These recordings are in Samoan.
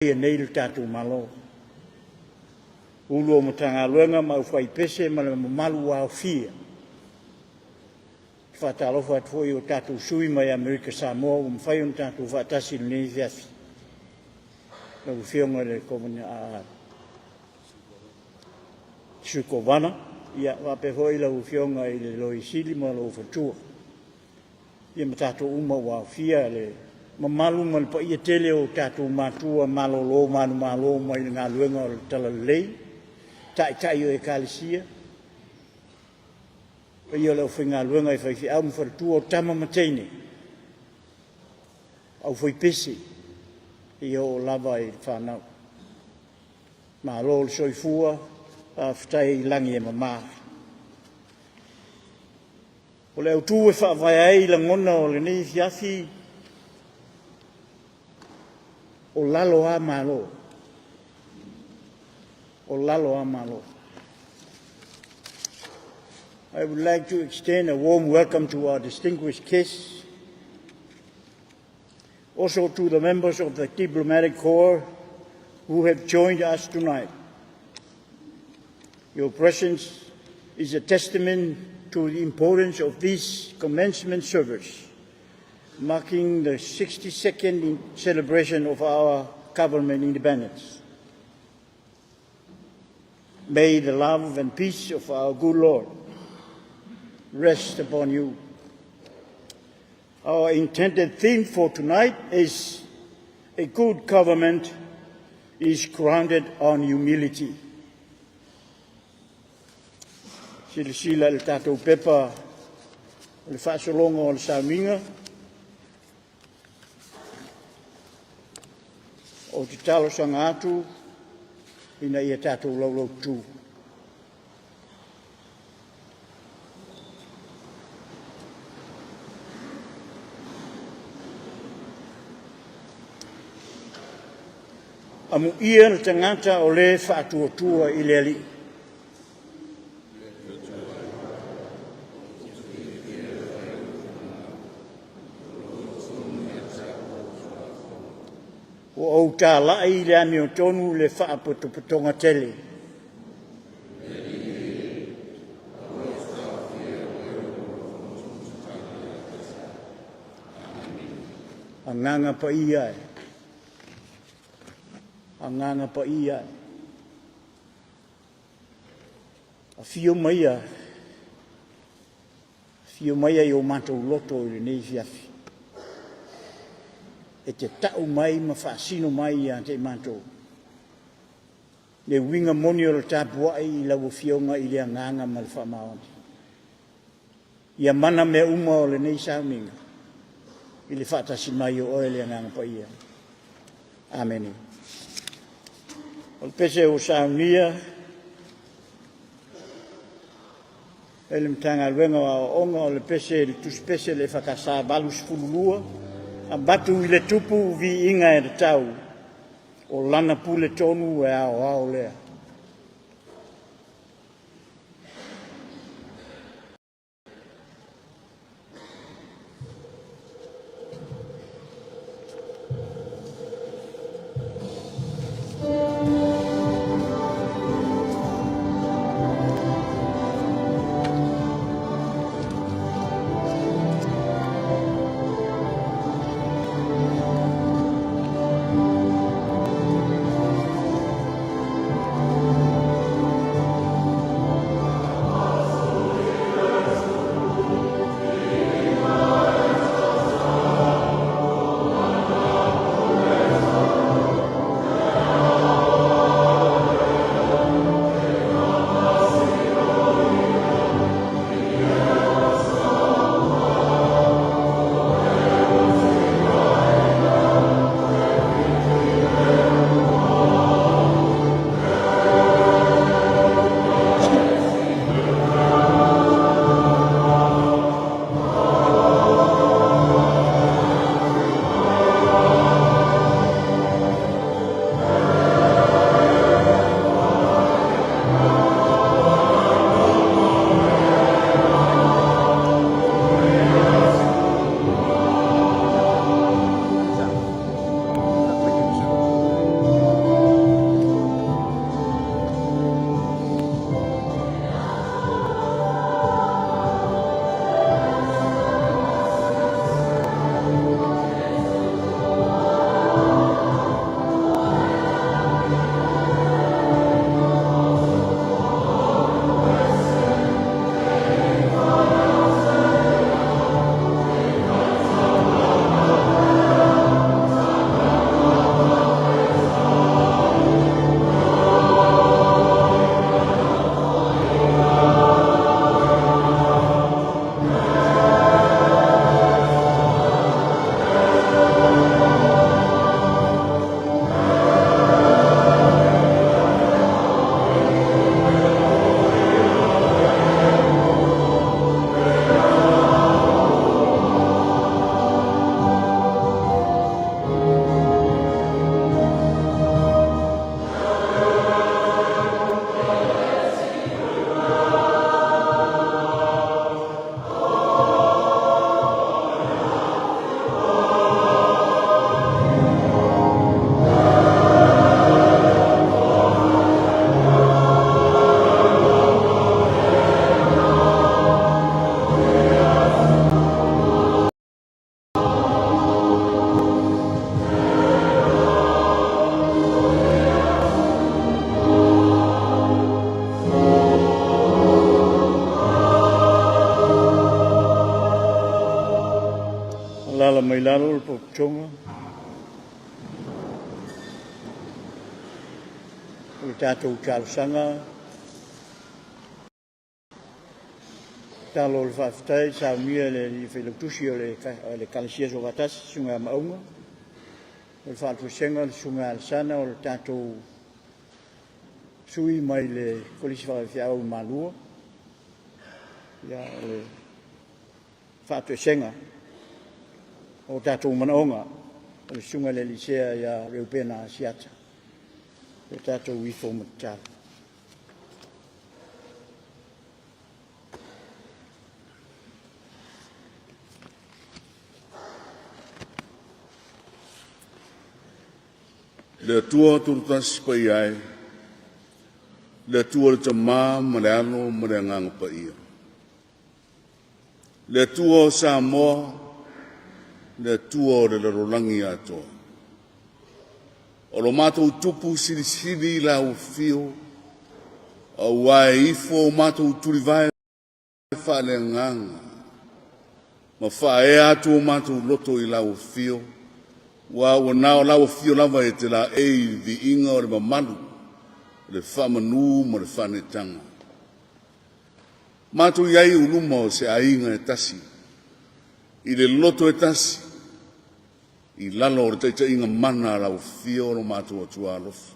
Nei le tatou Malo, Ulu o Matagaluega ma aufaipese ma le mamalu ua aofia. E faatalofa atu foi i o tatou sui mai Amerika Samoa ua mafai ona tatou faatasi i lenei afiafi. Lau Afioga i le Sui Kovana faapea foi lau Afioga i le Loia Sili ma lou faletua, ia ma tatou uma ua aofia le mamalu ma le paia tele o tatou matua malolo manumalo mai le galuega o le Talalelei, Taitai o Ekalesia, paia o le aufaigaluega i faifeau ma faletua, o tama ma teine, aufaipese seia oo lava i le fanau. Malo le soifua, faafetai lagi e mama. O le autu e faavae ai lagona o lenei afiafi, o lalo a Malo, o lalo a Malo. I would like to extend a warm welcome to our distinguished guests, also to the members of the diplomatic corps who have joined us tonight. Your presence is a testament to the importance of this commencement service, marking the 62nd celebration of our government independence. May the love and peace of our good Lord rest upon you. Our intended theme for tonight is a good government is grounded on humility. Silasila i le tatou pepa o le faasologa o le sauniga, ou te talosaga atu ina ia tatou laulaututu. Amuia le tagata o le faatuatua i le Alii. Ua ou talai i le amiotonu le faapotopotoga tele. Agaga Paia e, Agaga Paia e, afio maia, afio maia i o matou loto i lenei afiafi, e te tau mai ma faasino mai ia te i matou le uiga moni o le tapuai i lau Afioga i le agaga ma le faamaoni. Ia mana mea uma o lenei sauniga i le faatasi mai o oe le Agaga Paia. Amene. O le pese ua saunia e le Matagaluega o Aoaoga o le pese le tusipese le EFKS 82 avatu i le tupu viiga e tatau o lana pule tonu e aoao lea. mai lalo le pototoga o le tatou talosaga. Talo o le faafetai saunia e le Alii Failautusi o le Ekalesia Soofaatasi, Susuga ia Maauga, o le faatoesega le Susuga ia Alesana o le tatou sui mai le Kolisi Faifeau i Malua, ia, o le faatoesega o tatou manaoga o le Susuga i le Alii Sea ia Reupena Asiata, o tatou ifo ma tatalo. Le Atua Tulutasi Paia e, le Atua le Tama ma le Alo ma le Agaga Paia. Le Atua o Samoa, le Atua o le lalolagi atoa. O lo matou tupu silisili i lau afio, aua e ifo o matou tulivae faaleagaga ma faaea atu o matou loto i lau afio, ua ua na o lau afio lava e te laei i le viiga o le mamalu, le faamanu ma le faaneetaga. Matou i ai i luma o se aiga e tasi, i le loto e tasi, i lalo o le taitaiga mana a lau afio o lo matou Atua alofa.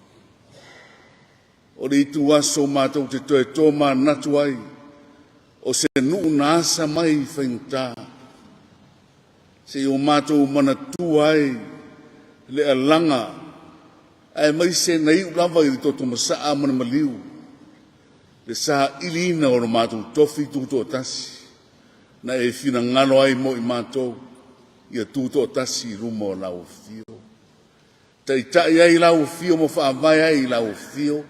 O le ituaso matou te toe tomanatu ai, o se nuu na asa mai i faigata, seia o matou manatua ai le alaga aemaise na iu lava i le toto masaa ma le maliu, le sailiina o lo matou tofi tutoatasi, na e finagalo ai mo i matou ia tutoatasi i luma o lau afio. Taitai ai lau afio ma faavae ai lau afio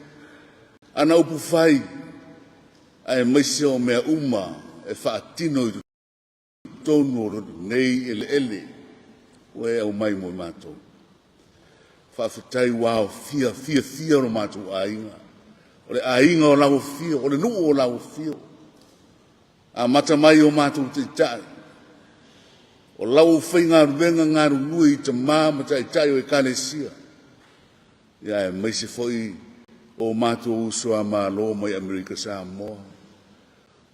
ana upu fai, aemaise o mea uma e faatino i totonu o lenei eleele ua e aumai mo i matou. Faafetai ua aofia fiafia lo matou aiga, o le aiga o lau afio, o le nuu o lau afio. Amata mai o matou taitai, o lau aufaigaluega galulue i tama ma taitai o Ekalesia, ia aemaise foi o matou uso a Malo mai Amerika Samoa,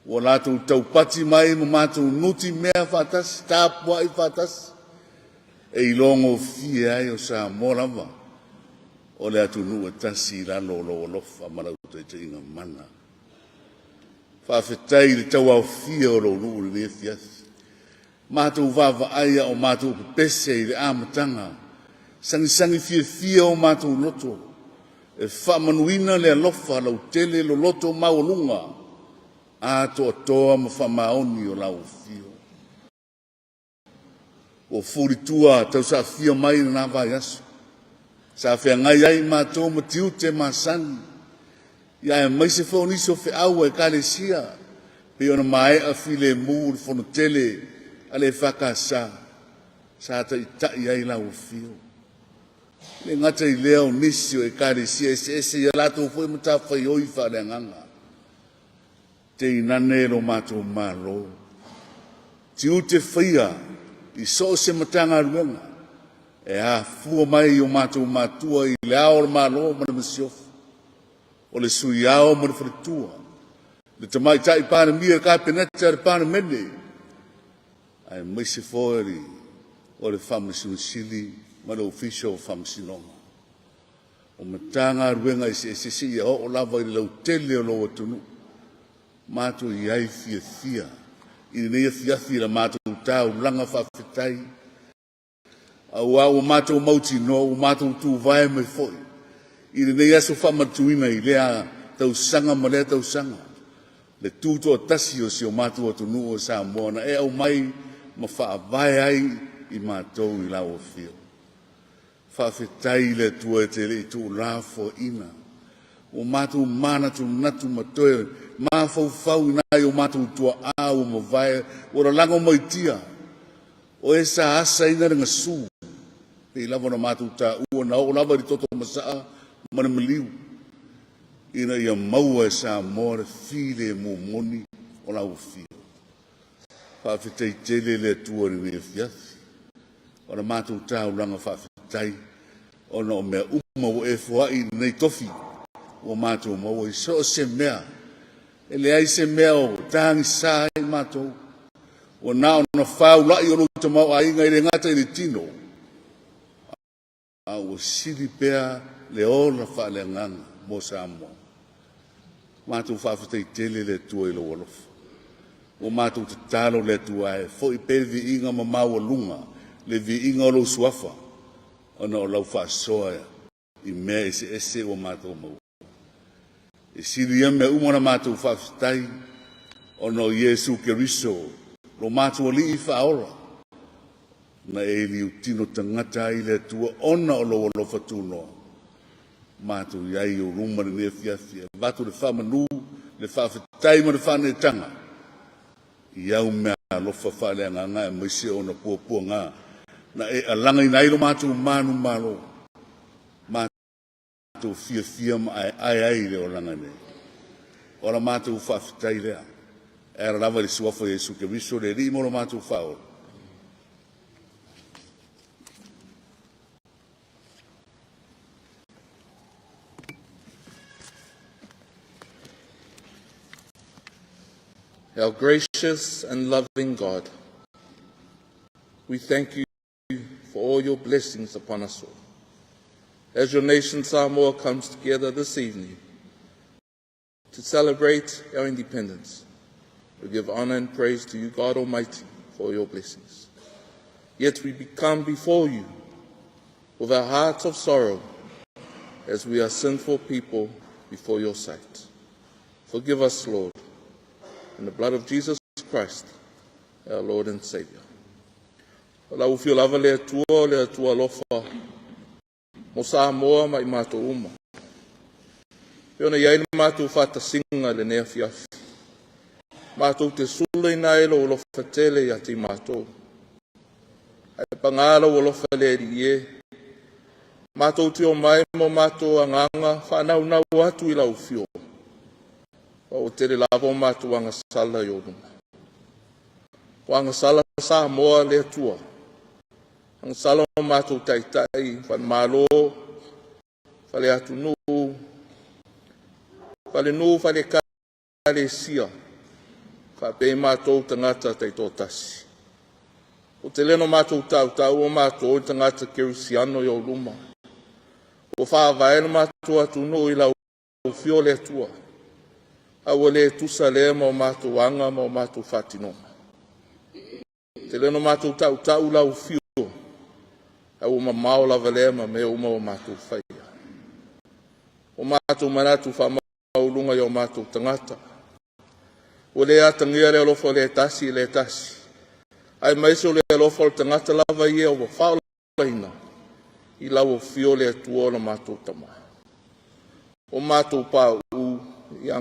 ua latou taupati mai ma matou nuti mea faatasi, tapuai faatasi, e iloagofie ai o Samoa lava o le atunuu e tasi i lalo o lou alofa ma lau taitaiga mana. Faafetai i le tauaofia o lou nuu i lenei afiafi. Matou vaavaai a o matou pepese i le amataga, sagisagi fiafia o matou loto, e faamanuina le alofa lautele loloto maualuga atoatoa ma faamaoni o lau afio. Ua fulitua tausaafia mai lena vaiaso sa feagai ai matou ma tiute masani, ia aemaise foi o nisi o feau a Ekalesia pei ona maea filemu le fonotele a le EFKS sa taitai ai lau afio. E le gata i lea o nisi o Ekalesia eseese i a latou foi matafaioi faaleagaga. Teinane lo matou Malo, tiute faia i so o se Matagaluega e afua mai i o matou matua i Le Ao o le Malo ma le Masiofo, o le Sui Ao ma le Faletua, le Tamaitai Palemia, le Kapeneta, le Palemene, aemaise foi o le Faamasino Sili ma le Ofisa o Faamasinoga. O Matagaluega eseese seia oo lava i le lautele o lou atunuu. Matou i ai fiafia i lenei afiafi i la matou taulaga faafetai, aua ua matou mautinoa, ua matou tuvae mai foi i lenei aso faamanatuina i lea tausaga ma lea tausaga le tutoatasi o si o matou atunuu o Samoa na e aumai ma faavae ai i matou i lau afio. Faafetai i le Atua e te le i tuulafoaiina ua matou manatunatu ma toe mafaufau i nai o matou tuaa ua mavae ua lalago mai tia o e sa asaina le gasu pei lava ona matou taua na oo lava i le toto masaa ma le maliu ina ia maua e Samoa le filemu moni o lau afio. Faafetai tele le Atua i lenei afiafi. O la matou taulaga faafetai ona o mea uma ua e foai i lenei tofi ua matou maua i so o se mea. E leai se mea o tagisa ai matou. Ua na ona faulai o lou tamaoaiga e le gata i le tino, a ua sili pea le ola faaleagaga mo Samoa. Matou faafetai tele le Atua i lou alofa. Ua matou tatalo le Atua e foi pea le viiga ma maualuga le viiga o lou suafa ona o lau faasoa i mea eseese ua matou maua. E sili ia mea uma ona matou faafetai ona o Iesu Keriso, lo matou Alii Faaola, na e liutino tagata ai le Atua ona o lou alofa tunoa. Matou i ai i ou luma lenei afiafi, e avatu le faamanu, le faafetai ma le faaneetaga i au mea alofa faaleagaga aemaise ona puapuaga na e alagaina ai lo matou manumalo. Matou fiafia ma aeae ai i le olaga nei. O la matou faafetai lea, e ala lava i le suafa o Iesu Keriso, le Alii mo lo matou faaola. Our gracious and loving God, we thank you for all your blessings upon us all. As your nation Samoa comes together this evening to celebrate our independence, we give honor and praise to you, God Almighty, for your blessings. Yet we come before you with our hearts of sorrow as we are sinful people before your sight. Forgive us, Lord, in the blood of Jesus Christ, our Lord and Savior. O lau afio lava le Atua o le Atua alofa mo Samoa ma i matou uma. E ona i ai le matou faatasiga i lenei afiafi. Matou te sulaina ai lou alofa tele ia te i matou. Ae pagā lou alofa le Alii e. Matou te omai ma o matou agaga faanaunau atu i lau afio. Ua ua tele lava o matou agasala i ou luma. Ua agasala Samoa le Atua. Agasala o matou taitai, falemalo, faleatunuu, falenuu, fale-Ekalesia, faapea i matou tagata taitoatasi. Ua tele ona matou tautau o matou o tagata kerisiano i ou luma. Ua faavae le matou atunuu i lau Afio le Atua, a ua le tusa lea ma o matou aga ma o matou faatinoga. Tele ona matou tautau lau afio, a ua mamao lava lea ma mea uma ua matou faia. O matou manatu faamauuluga i o matou tagata, ua le atagia le alofa o le tasi i le tasi, aemaise o le alofa o le tagata lava ia ua faaolaina i lau afio le Atua o le matou Tama. O matou pauu i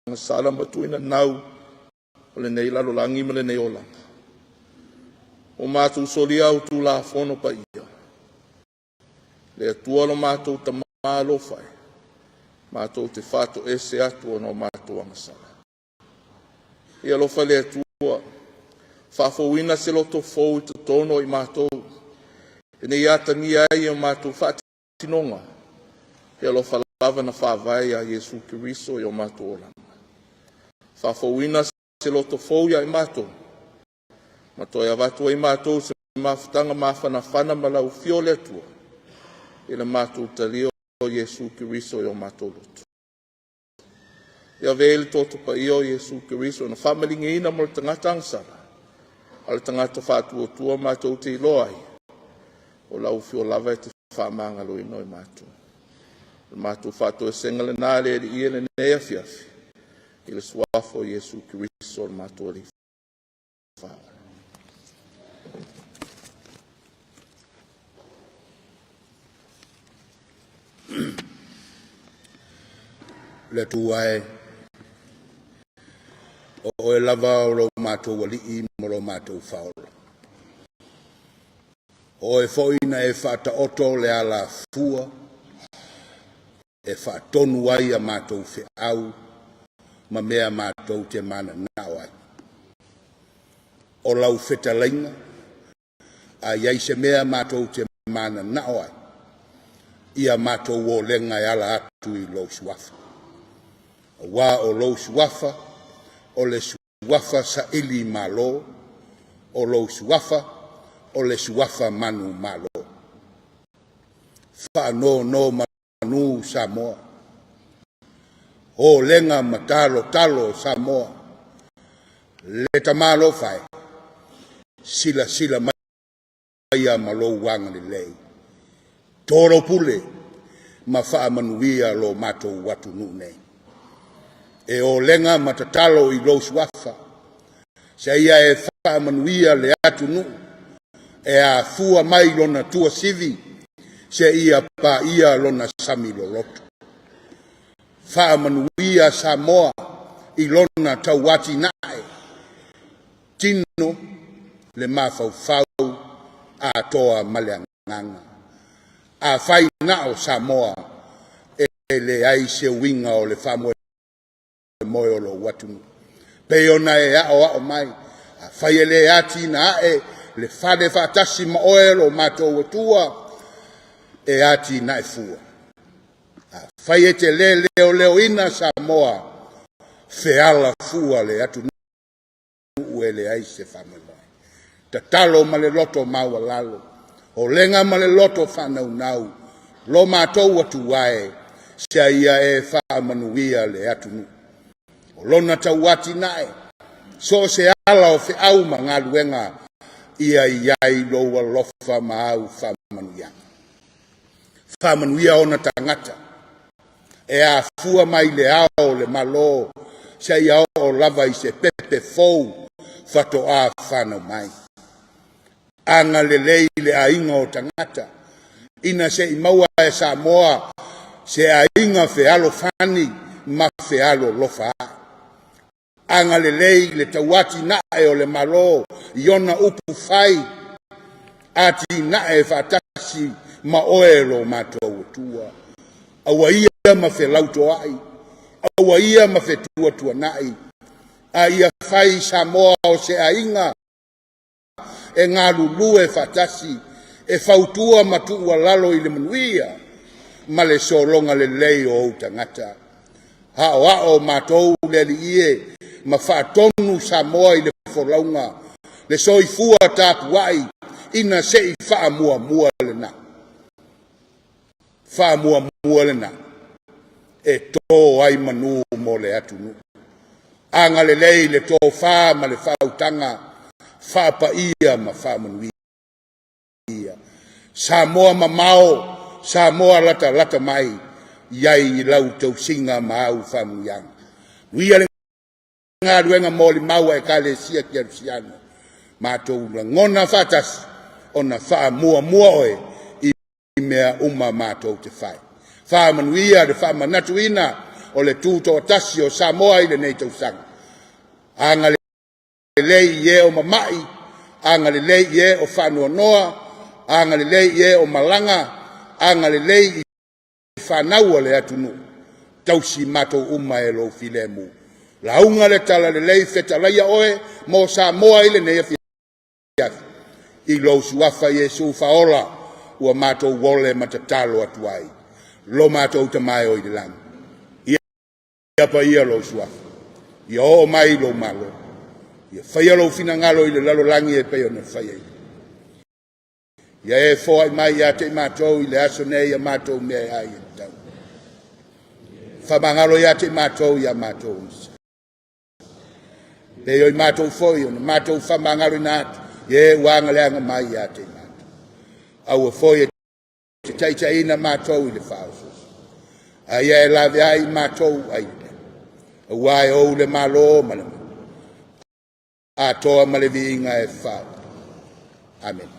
agasala ma tuuina nau o lenei lalolagi ma lenei olaga. O matou solia au Tulafono paia, le Atua lo matou Tama alofa e, matou te faatoese atu ona o matou agasala. Ia alofa le Atua, faafouina se loto fou i totonu o i matou, ina ia atagia ai o matou faatinoga, le alofa lava na faavae ia Iesu Keriso i o matou olaga. Faafouina se loto fou ia i matou, ma toe avatu ai matou se mafutaga mafanafana ma lau afio le Atua, i le matou talia o Iesu Keriso i o matou loto. Ia avea ai le toto paia o Iesu Keriso na faamaligiina mo le tagata agasala, a o le tagata faatuatua matou te iloa ai, o lau afio lava e te faamagaloina o i matou. O le matou faatoesega lena le Alii e lenei afiafi, i le suafa o Iesu Keriso o le matou Alii Faaola. Le Atua e, o oe lava o lo matou alii ma lo matou faaola. O oe foi na e faataoto le alafua e faatonu ai a matou feau ma mea matou te mananao ai. O lau fetalaiga, A i ai se mea matou te mananao ai, ia matou olega e ala atu i lou suafa. Aua o lou suafa, o le suafa saili malo, o lou suafa, o le suafa manumalo. Faanonomanu Samoa, olega ma talotalo Samoa, le tamalofa e, silasila mai ia ma lou agalelei. To lou pule ma faamanuia lo matou atunuu nei. E olega ma tatalo i lou suafa, seia e faamanuia le atunuu e afua mai lona tuasivi seia paia lona sami loloto. Faamanuia Samoa i lona tauatinae, tino, le mafaufau atoa ma le agaga. Afai na o Samoa, e leai se uiga o le faamoemoe o lou atunuu. Pei ona e aoao mai, afai e le atinae le fale faatasi ma oe lo matou Atua, e atinae fua. Afai e te le leoleoina Samoa, feala fua le atunuu e leai se faamoemoe. Tatalo ma le loto maualalo, olega ma le loto faanaunau, lo matou Atua e, seia e faamanuia le atunuu. O lona tauatinae, so o se ala o feau ma galuega, ia i ai lou alofa ma au faamanuiaga. Faamanuia ona tagata e afua mai le ao o le Malo seia oo lava i se pepe fou faatoa fanau mai. Agalelei le aiga o tagata ina se i maua e Samoa se aiga fealofani ma fealolofa ae. Agalelei le tauatinae o le Malo i ona upu fai, atinae faatasi ma oe lo matou Atua. Aua ia ma felautoai, aua ia ma fetuatuanai, a ia fai Samoa o se aiga e galulue faatasi, e fautua ma tuualalo i le manuia ma le sologa lelei o ou tagata. Aoao matou le Alii e, ma faatonu Samoa i le folauga, le soifua tapuai ina se i faamuamua lena. Faamuamua lena e tō ai manu mo le atunuu. Agalelei le tofa ma le faautaga, faapaia ma faamanuia. Samoa mamao, Samoa latalata mai, i ai i lau tausiga ma au faamanuiaga. Nuia le galuega molimau a Ekalesia Kerisiano, matou lagona faatasi ona faamuamua oe i mea uma matou te fai. Faamanuia le faamanatuina o le Tutoatasi o Samoa i lenei tausaga. Agalelei i e o mama'i, agalelei i e o faanoanoa, agalelei i e o malaga, agalelei i fanau a le atunuu. Tausi matou uma e lou filemu. Lauga le talalelei fetalaia oe mo Samoa i lenei afiafi. I lou suafa Iesu faaola ua matou ole ma tatalo atu ai. Lo matou Tama e oi le lagi. Ia paia lou suafa. Ia oo mai lou malo. Ia faia lou finagalo i le lalolagi e pei ona faia i Ia e foai mai ia te i matou i le aso nei a matou mea e ai e tatau. Faamagalo ia te i matou ia matou Pei o i matou foi ona matou faamagaloina atu i e ua agaleaga mai ia te i matou. Aua foi e te taitaiina matou i le faaosooso, a ia e laveai i matou ai le Aua e ou le Malo ma le atoa ma le viiga e fao. Amene.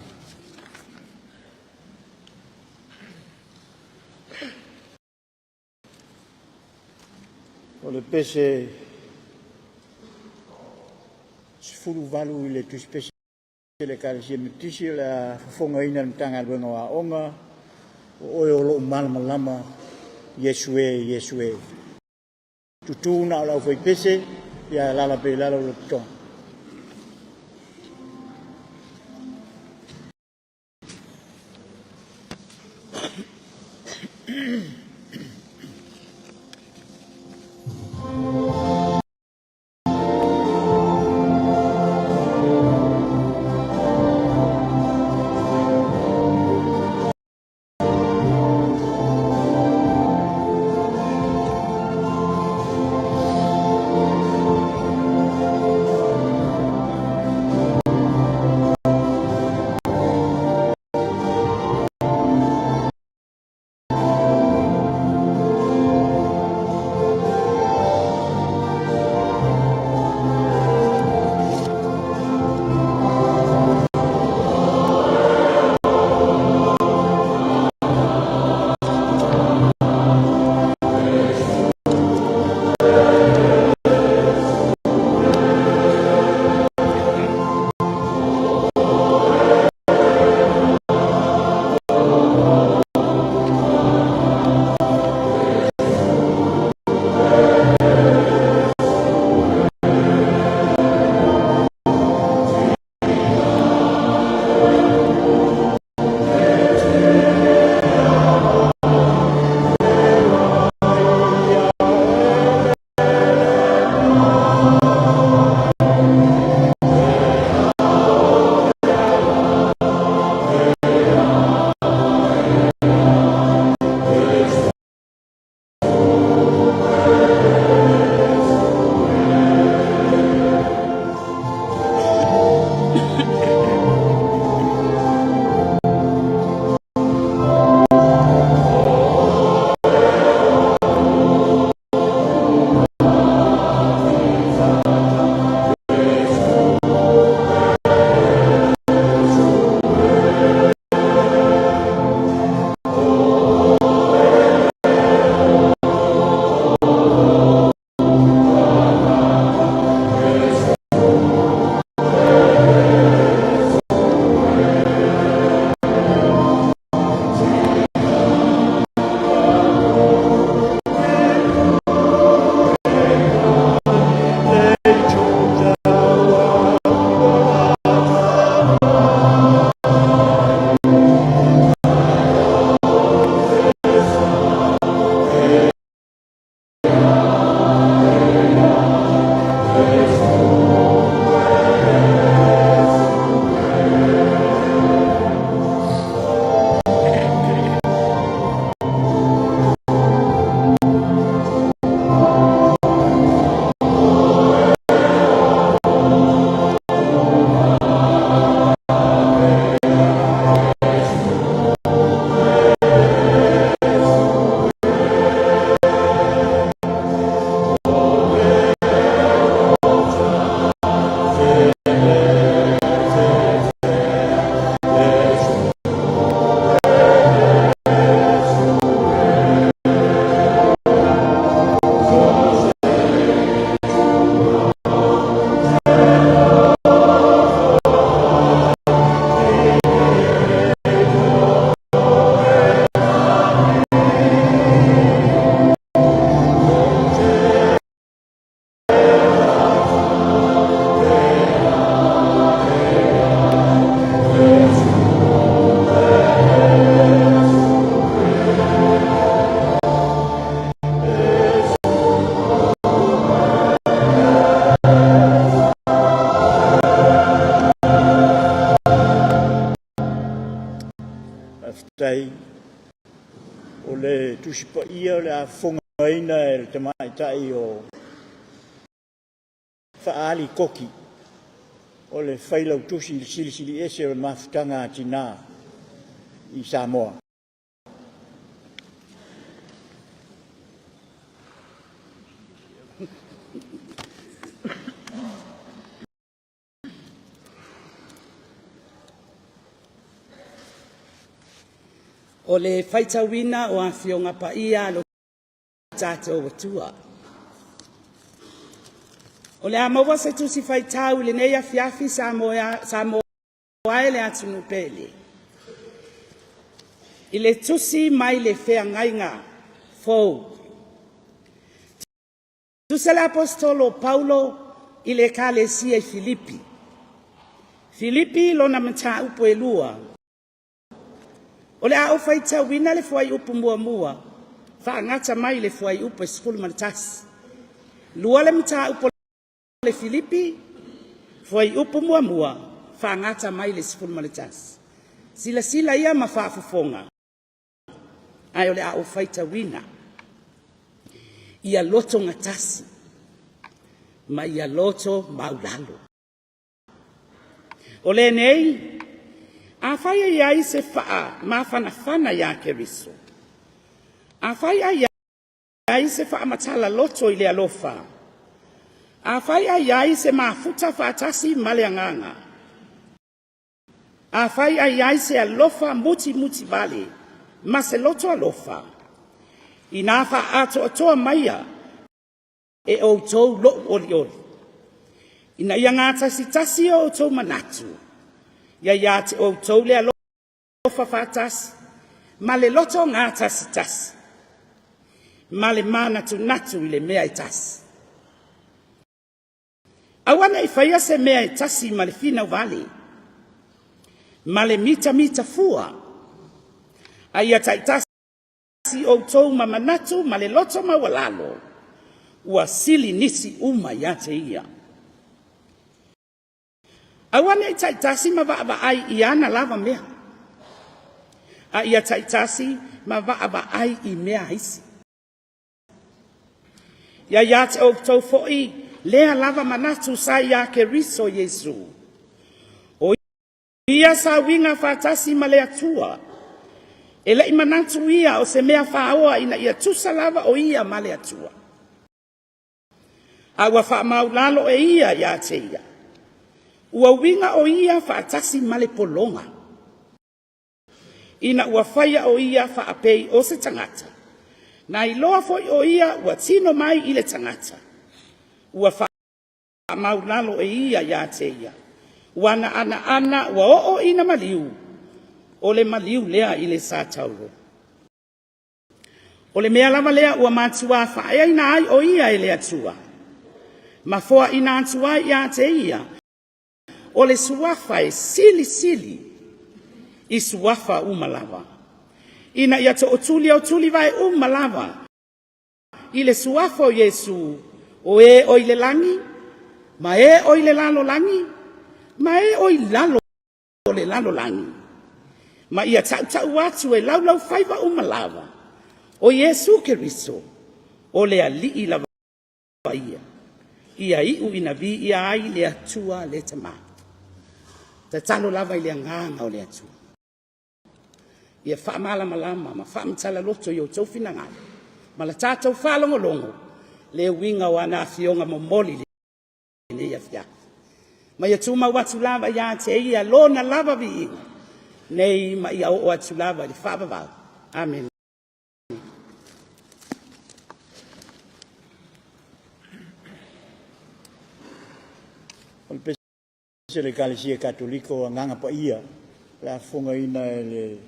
O le pese 18 i le tusipese le Ekalesia Metotisi o le a fofogaina le Matagaluega o Aoga, o oe o lou malamalama, Iesu e, Iesu e. Tutū na o le aufaipese, ia alaala pea i lalo lou pitoga. a fofogaina e le tamaitai o Faaali Koki o le Failautusi i le Silisili Ese o le Mafutaga a Tinā i Samoa. O le faitauina o Afioga Paia a lo tatou Atua. O le a maua se tusi faitau i lenei afiafi Samoa, Samoa e le atunuu pele. I le tusi mai le feagaiga fou. Tusa le Aposetolo o Paulo i le Ekalesia i Filipi. Filipi lona mataupu e lua. O le a ou faitauina le fuaiupu muamua, faagata mai le fuaiupu e 11. Lua le mataupu o le Filipi, fuaiupu muamua, faagata mai le 11. Silasila ia ma faafofoga. Ae o le a ou faitauina. Ia loto gatasi ma ia loto maulalo. O lenei, afai e i ai se faamafanafana iā Keriso, afai a i ai se faamatala loto i le alofa, afai a i ai se mafuta faatasi ma le agaga, Afai a i ai se alofa mutimuti vale ma se loto alofa, inā faaatoatoa maia e outou loʻu olioli, ina ia gatasitasi o outou manatu, ia iā te outou le alofa faatasi ma le loto gatasitasi, ma le manatunatu i le mea e tasi. Aua ne i faia se mea e tasi ma le finau vale, ma le mitamita fua, a ia taitasi outou ma manatu ma le loto maualalo, ua sili nisi uma ia te ia. Aua ne i taitasi ma vaavaai i ana lava mea, a ia taitasi ma vaavaai i mea a isi. Ia ia te outou foi lea lava manatu sa iā Keriso Iesu. O ia sa uiga faatasi ma le Atua. E le'i manatu ia o se mea faaoa ina ia tusa lava o ia ma le Atua. A ua faamaulalo e ia ia te ia. Ua uiga o ia faatasi ma le pologa. Ina ua faia o ia faapei o se tagata, na iloa foi o ia ua tino mai i le tagata, ua faamaulalo e ia ia te ia, ua na anaana ua oo ina maliu, o le maliu lea i le satauro. O le mea lava lea ua matuā faaeaina ai o ia e le Atua, ma foaina atu ai ia te ia, O le suafa e silisili i suafa uma lava, ina ia tootuli o tulivae uma lava i le suafa o Iesu, o e o i le lagi, ma e o i le lalolagi, ma e o i lalo o le lalolagi, ma ia tautau atu e laulaufaiva uma lava, o Iesu Keriso, o le Alii lava ia, ia iu ina viia ai le Atua le Tama. Tatalo lava i le agaga o le Atua. Ia faamalamalama ma faamatala loto i outou finagalo ma la tatou faalogologo le uiga o ana afioga momoli lenei afiafi. Ma ia tumau atu lava ia te ia lona lava viiga nei ma ia oo atu lava i le faavavau. Amene. O le pese le Ekalesia Katoliko o Agaga Paia o le a fofogaina e le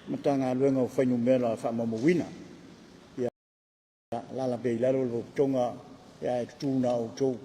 Matagaluega o Fuainumera Faamaumauina. Ia alaala pea i lalo le potopotoga ae tutū na outou.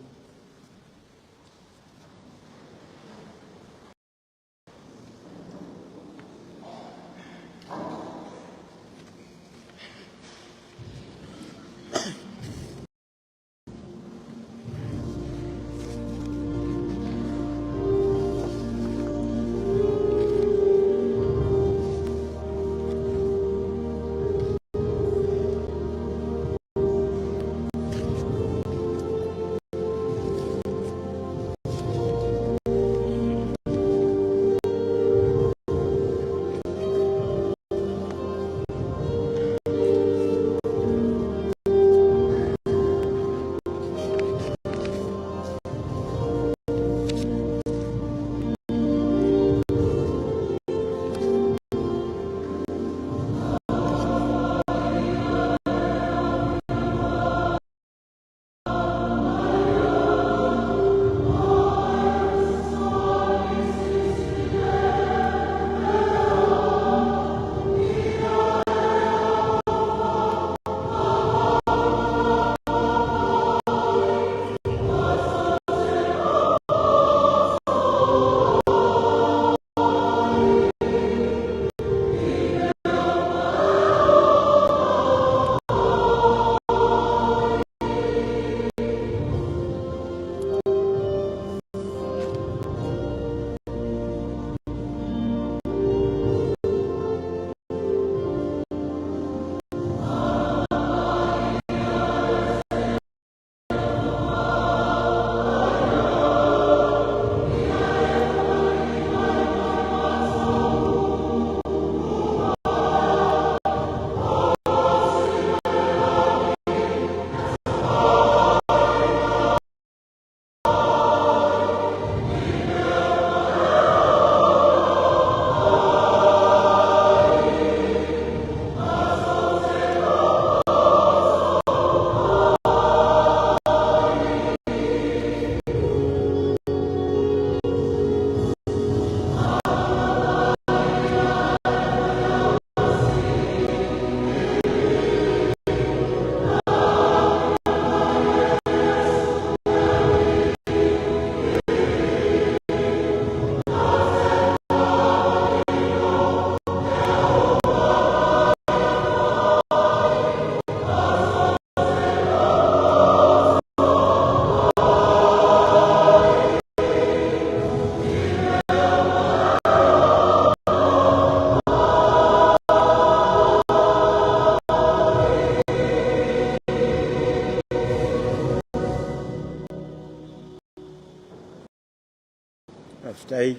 Faafetai.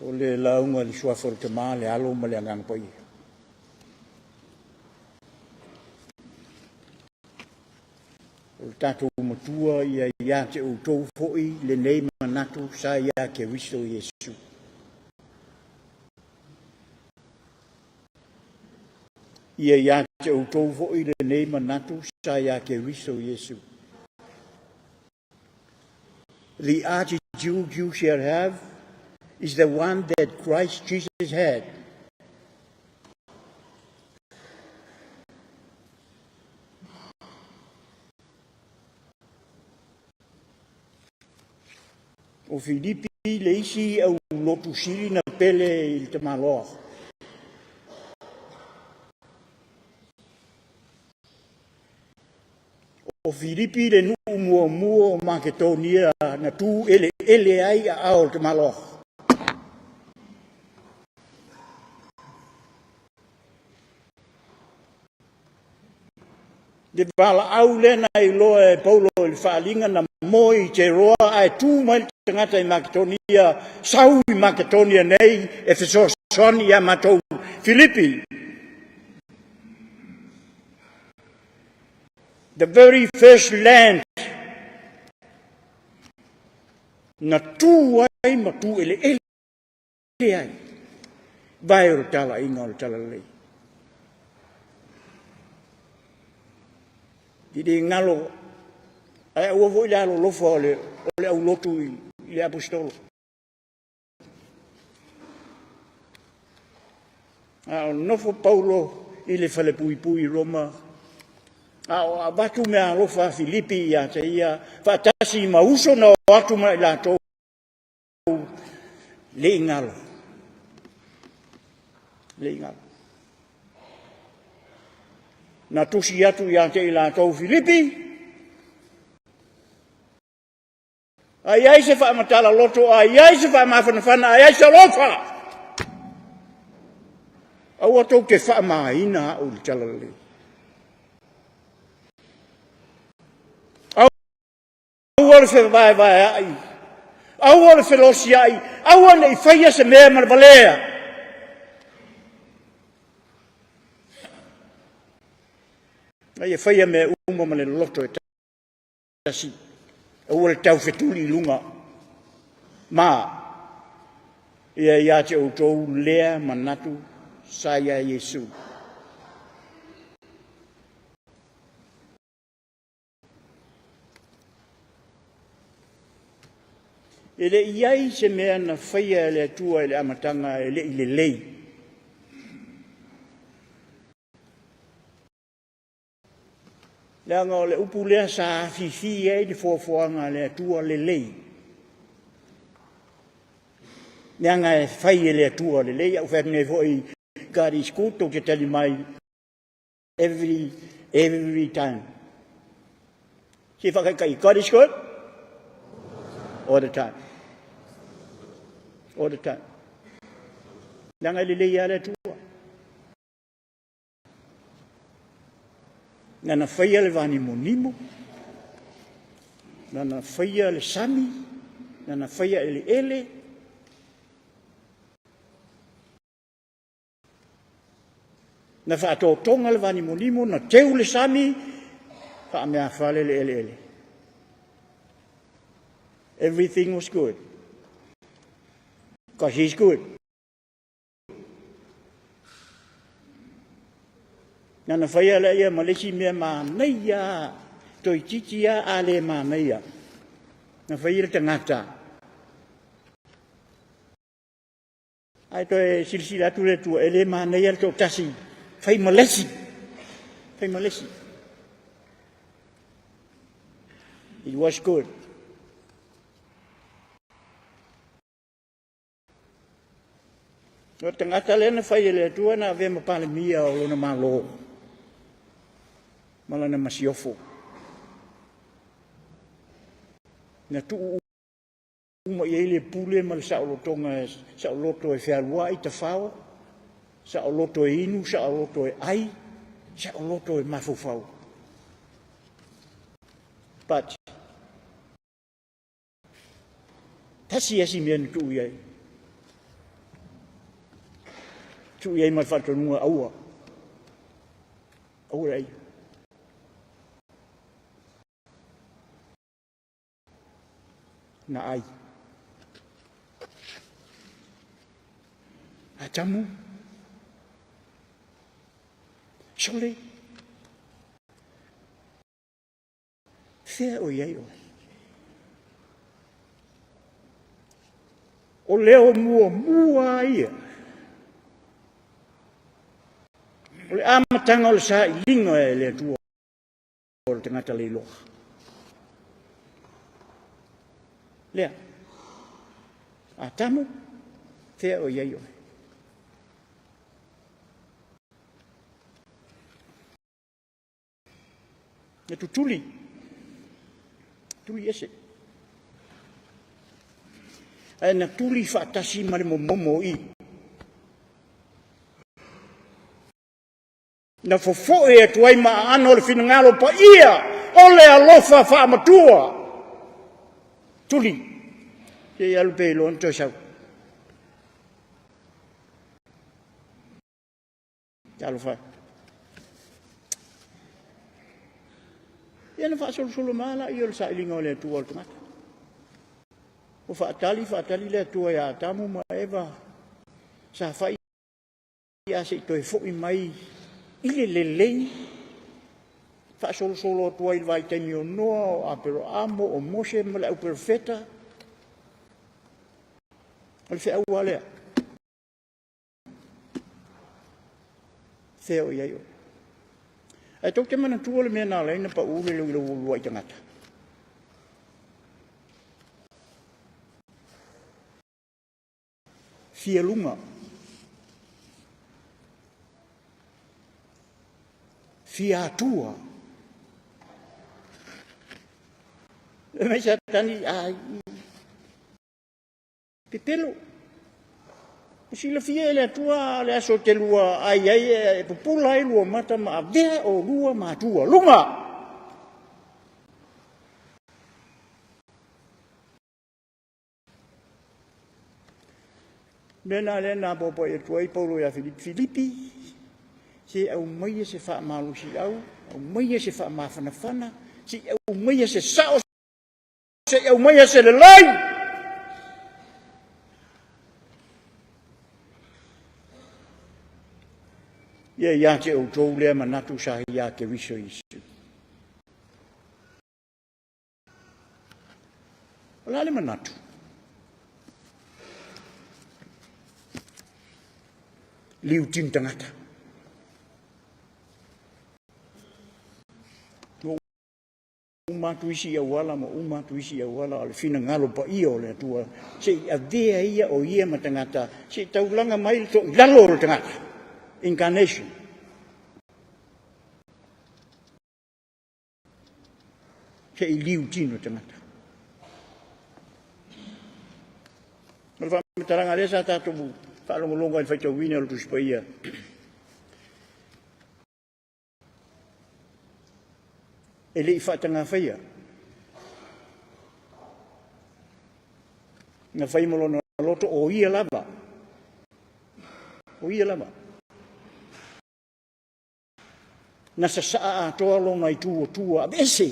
O le lauga i le suafa o le Tama, le Alo ma le Agaga Paia. O le tatou Matua ia ia te outou foi lenei manatu sa ia Keriso Iesu. Ia ia te outou foi lenei manatu sa ia Keriso Iesu. The attitude you shall have is the one that Christ Jesus had. O Filipi le isi au lotu sili na pele i le tamaloa. O Filipi le nuu muamua o Maketonia na tu eleele ai aao o le tamaloa. Le valaau lea na iloa e Paulo i le faaaliga na moe i Teroa ae tu mai le tagata i Maketonia, sau i Maketonia nei e fesoasoani ia matou. Filipi, the very first land na tu ai ma tu eleele ai vae o le talaiga o le talalelei. I le galo, ae aua foi le alolofa o le, o le aulotu i, i le aposetolo. A o nofo Paulo i le falepuipui i Roma, a o avatu mea alofa a Filipi ia te ia, faatasi ma uso na o atu ma i latou, le i galo. Le i galo. Na tusi atu ia te i latou Filipi, a i ai se faamatala loto, a i ai se faamafanafana, a i ai se alofa, aua tou te faamāina au i le talalelei. Aua le fevaevaeai, aua le felosiai, aua ne i faia se mea ma le valea. A ia faia mea uma ma le loto e tasi, aua le taufetuli i luga, ma ia ia te outou lea manatu sa ia Iesu. E le i ai se mea na faia e le Atua i le amataga e le i lelei. Leaga o le upu lea sa afifi ai le foafoaga a le Atua lelei. Leaga e fai e le Atua lelei, au fai atu nei foi, God is good, tou te tali mai, every, every time. Se whakaikai, God is good all the time. All the time. Leaga e lelei lava le Atua. Nana faia le vanimonimo, nana faia le sami, nana faia eleele, Na faatotoga le vanimonimo, na teu le sami, faameafale le eleele. Everything was good. Because he's good. Nana whaia le ia ma le isi mea manaia, toeitiiti lava a le manaia. Na whaia le tagata. Ae toe silasila atu le Atua, e le manaia le toatasi, fai ma lesi, fai ma lesi. It was good. O le tagata lea na fai e le Atua na avea ma Palemia o lona Malo ma lana masiofo. Na tuu uma i ai le pule ma le saolotoga, saoloto e fealuai tafao, saoloto e inu, saoloto e ai, saoloto e mafaufau. But. Tasi asi mea na tuu i ai. Tuu i ai ma le faatonuga aua. Aua le ai. Na ai. Atamu. Sole. Fea o i ai oe? O leo muamua ia. O le amataga o le sailiga e le Atua o le tagata leiloa. Lea. Atamu, fea o i ai oe? Na tutuli, tuli ese. Ae na tuli faatasi ma le momomo i. Na fofoe atu ai ma aano o le finagalo paia o le alofa faamatua. Tuli, se i alu pea i loa na toe sau. Talofa e. Ia na faasolosolo mai lea o le sailiga o le Atua o le tagata. Ua faatali faatali le Atua ia Atamu ma Eva sa fai a se i toe foi mai i le lelei faasolosolo atu ai i le vaitaimi o Noa, o Aperoamo, o Mose ma le auperofeta. O le feau lava lea. Fea o i ai oe? Ae tou te manatua le mea na ala ai ona pau le leu uluai tagata. Fia luga. Fia atua. E mai Satani, ai, Pepelo. Ua silafia e le Atua le aso te lua ai ai e pupula ai lua mata ma avea o lua matua. Luga! Mea na lea na apoapoai atu ai Paulo ia Filipi, Filipi, se aumaia se faamalosiau, aumaia se faamafanafana, se aumaia se sao, Se i aumaia se lelei. Ia ia te outou lea manatu sa ia Keriso Iesu. O le a le manatu? Liu tini tagata. Uma atu isi auala ma uma atu isi auala, o le finagalo paia o le Atua, se i avea ia o ia ma tagata, se i taulaga mai le toilalo o le tagata. Incarnation. Se i liu tino tagata. O le faamatalaga lea sa tatou faalogologo ai i le faitauina o le Tusi Paia. E le i faatagafaia. Na fai ma lona loto o ia lava. O ia lava. Na sasaa atoa lona itu o tua aveese.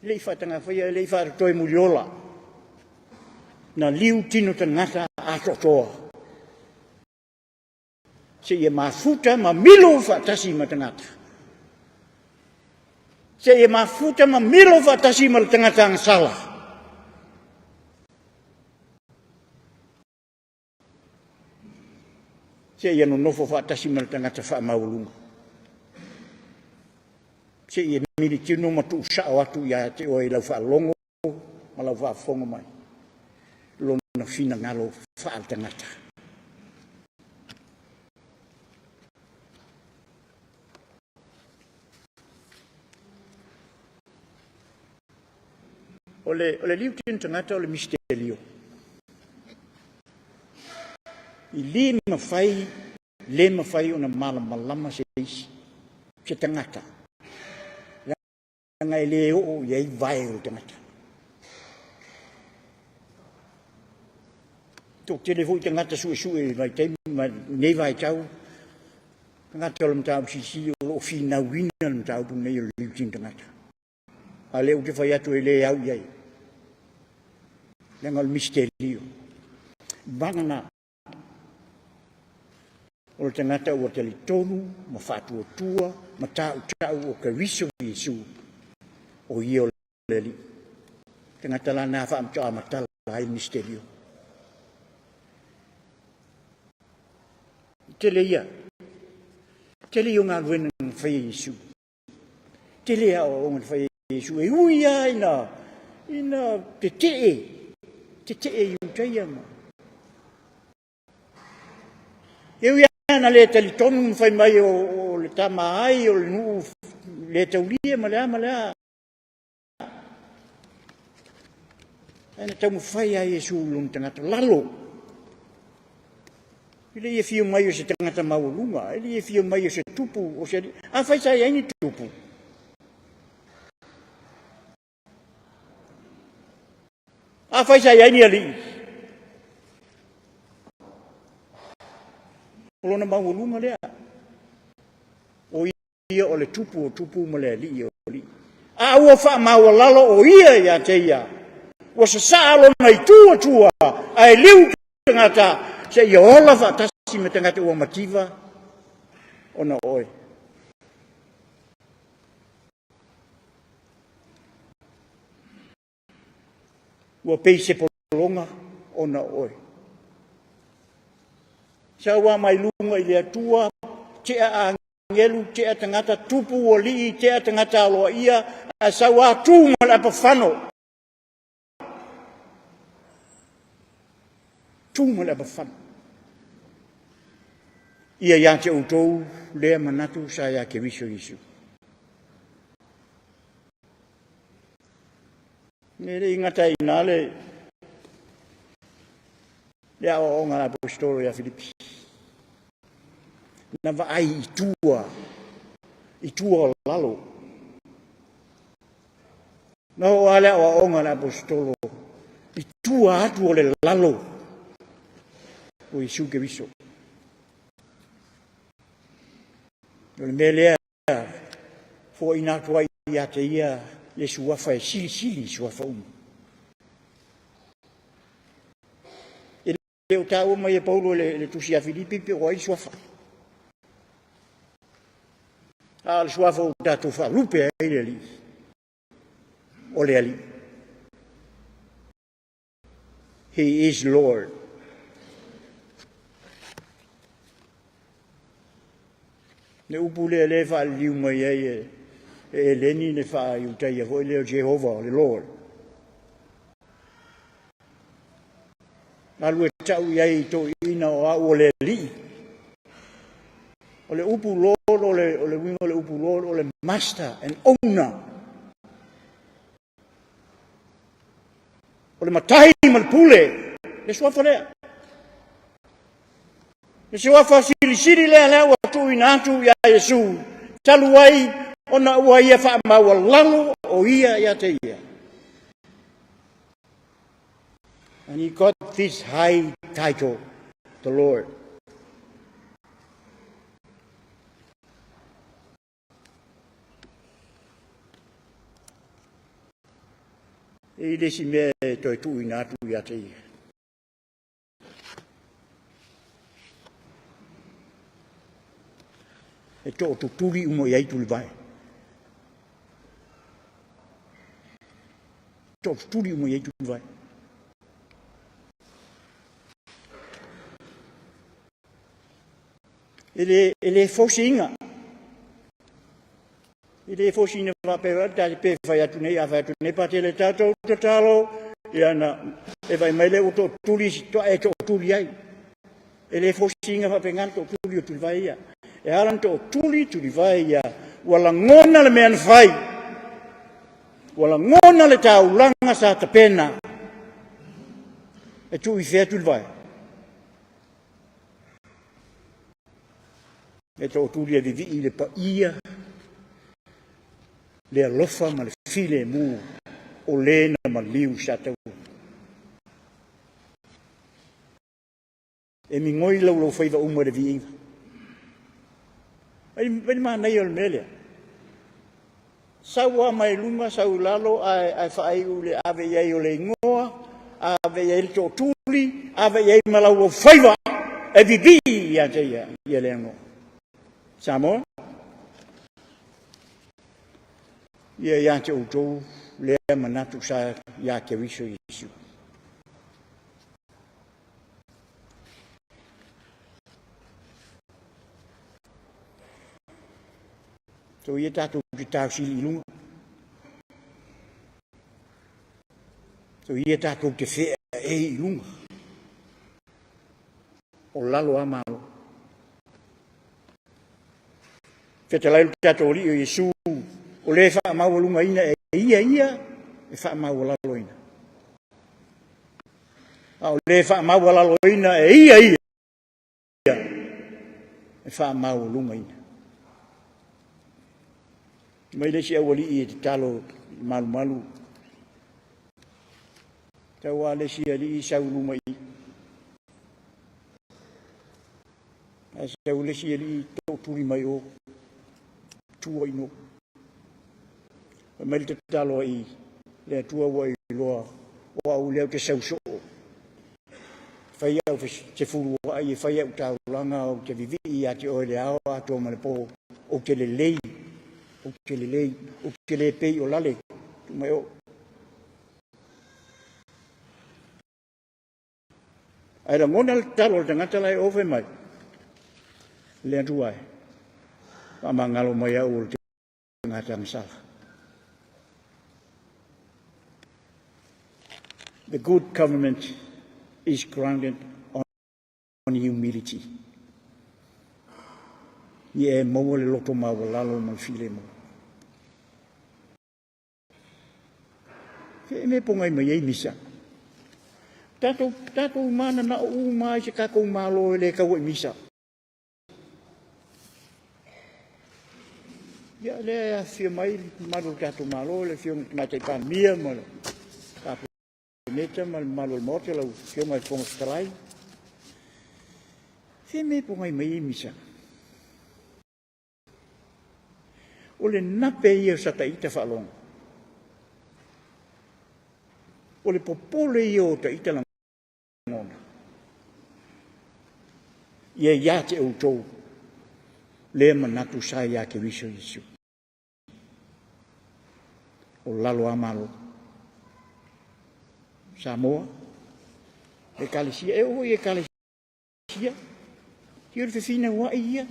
E le i faatagafaia, e le i faatotoe muliola. Na liu tino tagata atoatoa. Seia mafuta ma milo faatasi ma tagata. Seia mafuta ma milo faatasi ma le tagata agasala. Seia nonofo faatasi ma le tagata faamaualuga. Seia militino ma tuusao atu ia te oe i lau faalogo ma lau faafofoga mai lona finagalo faaletagata. O le, o le liu tino tagata o le misitelio. I le mafai, le mafai ona malamalama se isi, se tagata. Leaga e le oo i ai vae o le tagata. Toatele foi tagata suesue i vaitaimi ma lenei vaitau, tagata o le mataupu silisili o lo o finauina le mataupu lenei o le liutini tagata. A o lea ou te fai atu e le au i ai, leaga o le misitelio. Vagana o le tagata ua talitonu ma faatuatua ma tautau o Keriso Iesu, o ia o le Alii. Tagata la na faamatamatala ai le misitelio. Tele ia, tele ia o galuega na faia e Iesu. Tele aoaoga na faia e Iesu, e ui lava ina, ina tetee, tetee i Iutaia ma E ui lava na le talitonu ma fai mai o, o le tama ai, o le nuu le taulia ma le a ma le a. Ae na taumafai lava Iesu i lona tagata lalo. E le i afio mai o se tagata maualuga, e le i afio mai o se tupu, o se... Afai sa i ai ni tupu. Afai sa i ai ni alii. O lona maualuga lea. O ia o le tupu o tupu ma le alii o alii. A ua faamaualalo o ia ia te ia, ua sasaa lona itu atua, ae liu tagata seia ola faatasi ma tagata ua mativa ona o oe. Ua pei se pologa ona o oe. Sau lava mai luga i le Atua, tea agelu, tea tagata, tupu alii, tea tagata aloaia, ae sau lava tu ma le apafano. Tu ma le apafano. Ia ia te outou lea manatu sa ia Keriso Iesu. E le i gata ai i ina le le aoaoga a le aposetolo ia Filipi. Na vaai i tua, i tua o lalo. Na oo lava le aoaoga a le aposetolo i tua atu o le lalo o Iesu Keriso. O le mea lea foaiina atu ai ia te ia le suafa e silisili i suafa uma. E le o taua mai e Paulo le, le tusi a Filipi pe o ai suafa. A o le suafa ua tatou faalupe ai le Alii, o le Alii. He is Lord. Le upu lea lea e faaliliu mai ai e, e Eleni le faa-Iutaia foi lea o Jehovah, o le Lord. Alu e tau i ai i toeaiina o au o le alii. O le upu Lord, o le, o le uiga o le upu Lord, o le master and owner. O le matai ma le pule, le suafa lea. Le suafa silisili lea lea ua tuuina atu ia Iesu, talu ai ona ua ia faamaualalo o ia ia te ia. And he got this high title, the Lord. E i le isi mea e toe tuuina atu ia te ia. E tootutuli uma i ai tulivae. Tootutuli uma i ai tulivae. E le, e le fosiina. E le fosiina faapea ta pe fai atu nei, a fai atu nei pa tele tatou tatalo, ia na e vai mai le ua tootuli si toa e tootuli ai. E le fosiina faapena le tootuli o tulivae ia. E ala na tootuli tulivae ia, ua lagona le mea na fai. Ua lagona le taulaga sa tapena. E tuu i fea tulivae? E tootuli e vivii le paia, le alofa ma le filemu o le na maliu sa taua. E migoi laulaufaiva uma i le viiga. Vai le manaia o le mea lea. Sau lava mai luga, sau i lalo, ae faaiu i le ave i ai o le igoa, ave i ai le tootuli, ave i ai ma laulaufaiva e vivii ia te ia, ia le igoa. Samoa, ia ia te outou lea manatu sa ia Keriso Iesu. So ia tatou te tausili i luga. So ia tatou te whea e i luga. O lalo a malo. Fetalai lo tatou Alii o Iesu, o le faamaualugaina e ia ia e faamaualaloina. A o le faamaualaloina e ia ia e faamaualugaina. Mai le isi aualii e tatalo i malumalu. Tau a le isi alii sau i luma i. Ae sau le isi alii tootuli mai o. Tua i no. Fai mai le tatalo ai le Atua ua iloa o au lea ou te sau soo. Fai au fefuluai e fai au taulaga ou te vivii ia te oe le ao atoa ma le po. Ou te lelei, ou te lelei, ou te le pei o lale. Tu mai o. Ae lagona le tatalo a le tagata la e o fai mai, Le Atua e, faamagalo mai au o le tagata agasala. The good government is grounded on humility. Ia e maua le loto maualalo ma le filemu. Fe e me pogai mai ai misa. Tatou, tatou mananao uma ai se tatou malo e le tau ai misa. Ia, lea e afifio mai le mamalu o le tatou Malo, le Afioga i le Tamaitai Palemia ma le Kapeneta ma le mamalu o le Maota, lau Afioga i le Fofoga Fetalai. Fea mea e pogai mai ai misa? O le nape ia o sa ita faalogo. O le popole ia o ta ita lagona. Ia ia te outou lea manatu sa ia Keriso Iesu. O lalo a malo. Samoa, ekalesia, e oo i ekalesia, ia, ia o le fefinauai ia.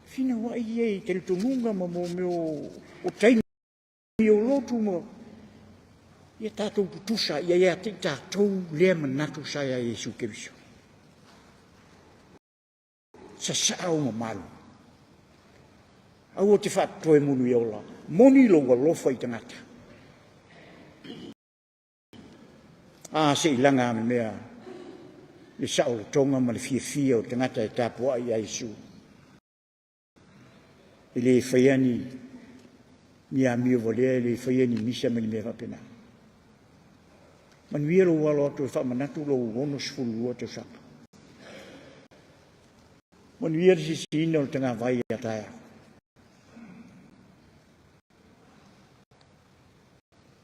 Finauai ia i talitonuga ma mo mea o taimi o lotu ma ia tatou tutusa ia ia te i tatou lea manatu sa ia Iesu Keriso. Sasaa ou mamalu. Aua te faatotoe munu i ola. Moni lou alofa i tagata. A se i laga le mea le saolotoga ma le fiafia o tagata e tapuai ia Iesu. E le faia ni ni amio valea, e le faia ni misa ma ni mea faapena. Manuia lou alo atu e faamanatu lou 62 tausaga. Manuia le sisiina o le tagavai a taeao.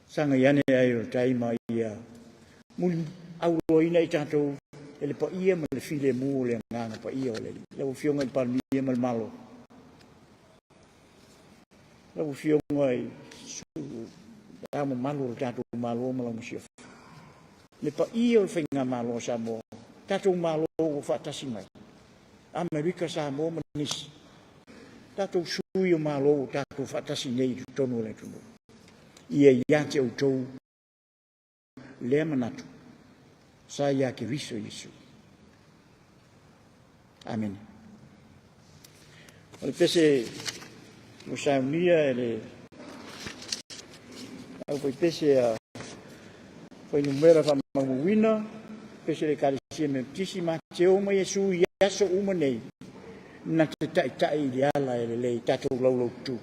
Sagai ane ai o le tai ma ia muli auloaina i tatou e le paia ma le filemu o le agaga paia o le Alii. Lau Afioga i le Palemia ma le Malo, lau Afioga i Ao mamalu o le tatou Malo ma lau Masiofo, le paia o le Faigamalo a Samoa, tatou Malo ua faatasi mai, Amerika, Samoa ma nisi, tatou sui o Malo ua tatou faatasi nei i totonu o le atunuu. Ia ia te outou lea manatu sa ia Keriso Iesu. Amene. O le pese ua saunia e le aufaipese a fuainumera faamaumauina, pese le Ekalesia Metotisi, Mateo ma Iesu i aso uma nei, na te taitai i le ala e lelei, tatou laulautu.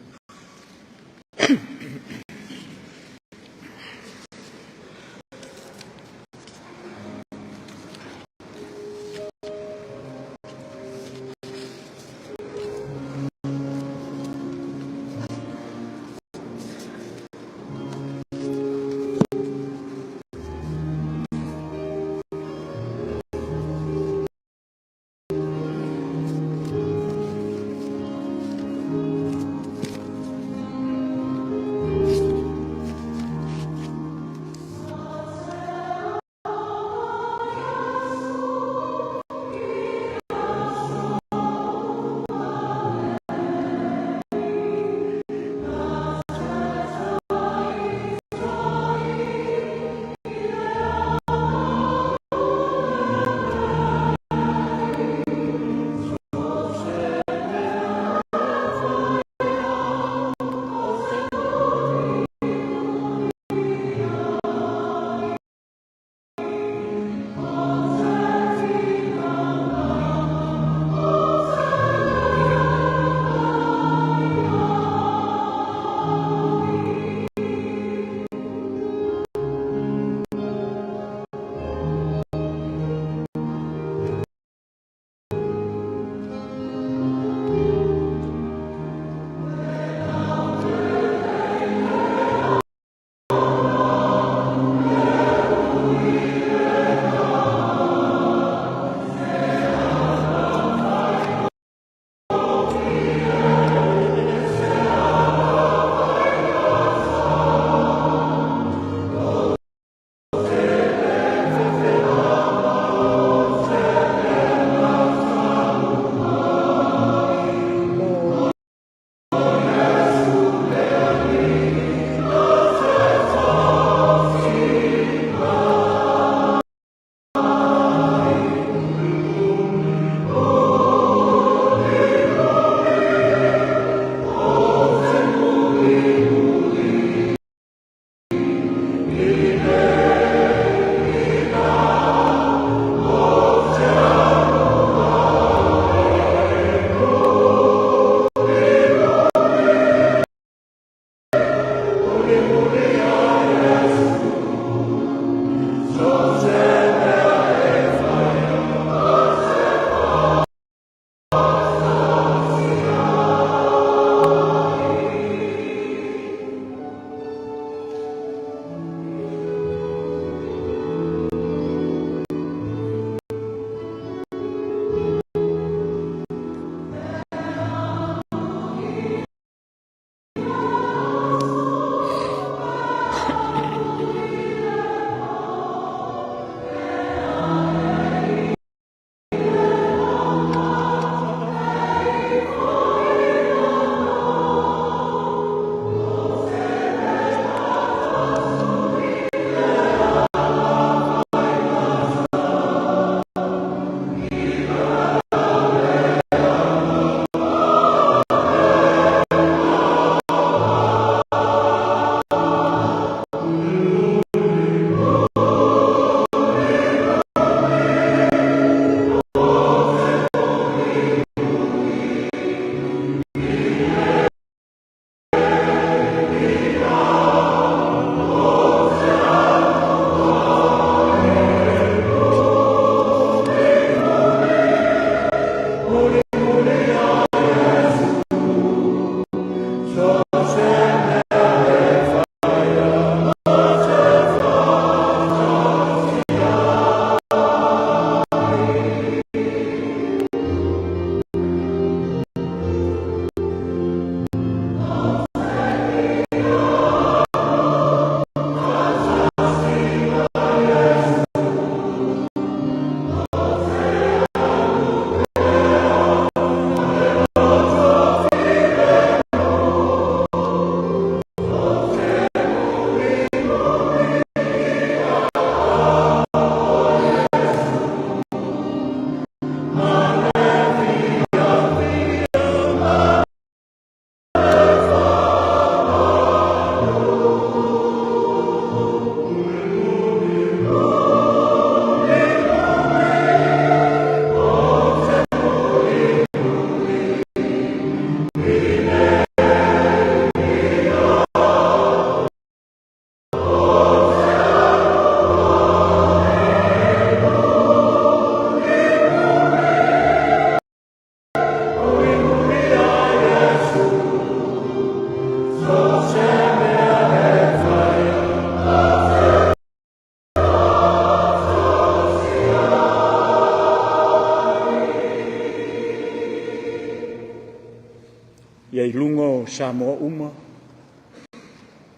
Ia i luga o Samoa uma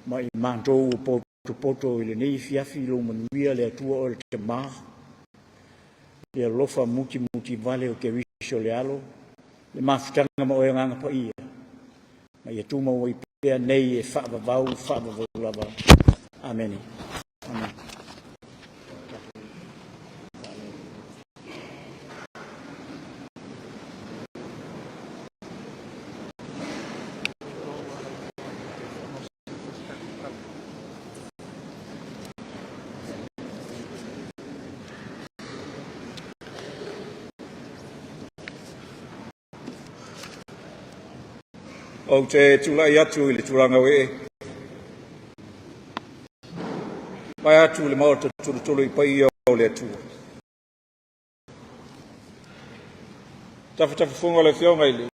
ma i matou ua potopoto i lenei afiafi lou manuia le Atua oe le Tama, le alofa mutimutivale o Keriso le Alo, le mafutaga ma oe Agaga Paia, ma ia tumau ai pea nei e faavavau faavavau lava. Amene. Amene. Ou te tulai atu i le tulaga o ee. Vae atu le maota tulutulu i paia o le Atua. Tafatafafuga le Afioga i le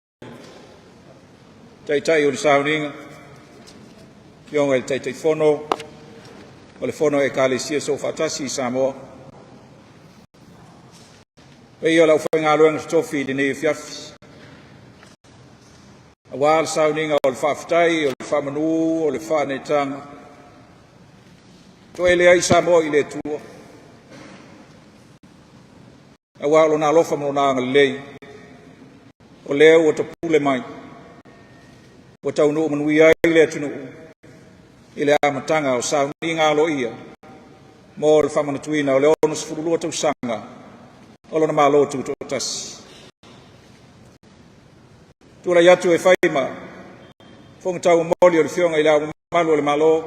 Taitai o le Sauniga, Afioga i le Taitaifono o le Fono a Ekalesia Soofaatasi i Samoa, paia o le aufaigaluega totofi i lenei afiafi, aua le sauniga o le faafetai, o le faamanu, o le faaneetaga, toele ai Samoa i le Atua, aua o lona alofa ma lona agalelei, o lea ua topule mai, ua taunuu manuia ai le atunuu i le amataga o sauniga aloaia mo le faamanatuina o le 62 tausaga o lona Malo Tutoatasi. Tulai atu e fai ma fofoga tauomoli o le Afioga i Le Ao Mamalu o le Malo,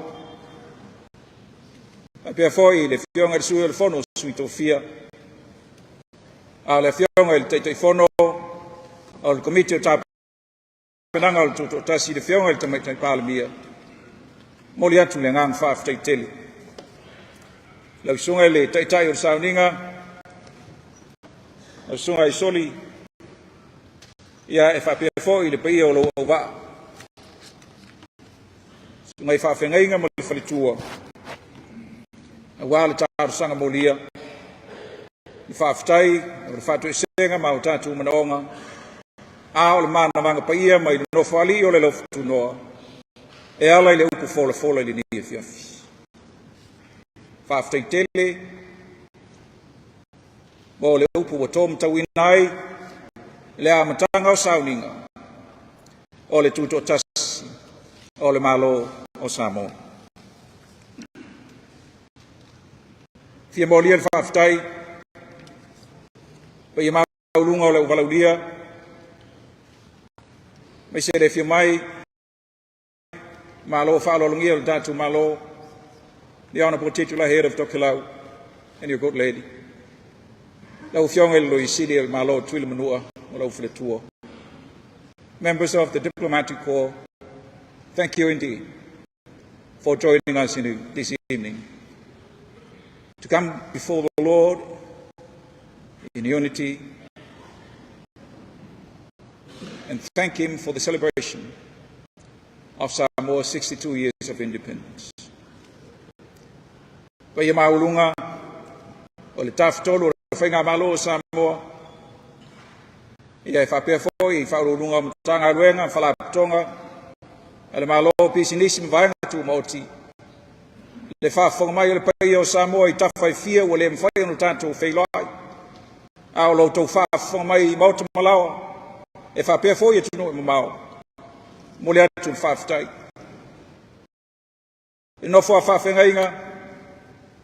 faapea foi le Afioga i le Sui o le Fono o Sui Tofia, a o le Afioga i le Taitaifono o le Komiti o Tapenaga o le Tutoatasi, le Afioga i le Tamaitai Palemia, momoli atu le agaga faafetai tele. Lau Susuga i le Taitai o le Sauniga, lau Susuga i Soli, ia e faapea foi le paia o lou auvaa, susuga i faafeagaiga ma le faletua, aua le talosaga molia, le faafetai o le faatoesega ma o tatou manaoga, a o le manavaga paia mai le Nofoalii o le Lofutunoa, e ala i le upu folafola i lenei afiafi. Faafetai tele mo le upu ua tōmatauina ai le amataga o sauniga o le Tutoatasi o le Malo o Samoa. Fia molia le faafetai paia maualuga o le uvalaulia aemaise le afio mai Malo faaaloalogia o le tatou Malo, the Honourable Titular Head of Tokelau and your good lady. Lau Afioga i le Loia Sili o le Malo o Tutuila Manua o lau faletua. Members of the Diplomatic Corps, thank you indeed for joining us in this evening to come before the Lord in unity and thank Him for the celebration of Samoa's 62 years of independence. Paia maualuga o le Tafatolu o le Faigamalo o Samoa, ia e faapea foi i faauluuluga o Matagaluega, Faalapotopotoga a le Malo, Pisinisi ma Vaega Tumaoti, le faafofoga mai o le paia o Samoa i tafa e fia ua le mafai ona tatou feiloai, a o lo outou faafofoga mai i maota ma laoa, e faapea foi atunuu e mamao. Momoli atu le faafetai. I nofo a faafeagaiga,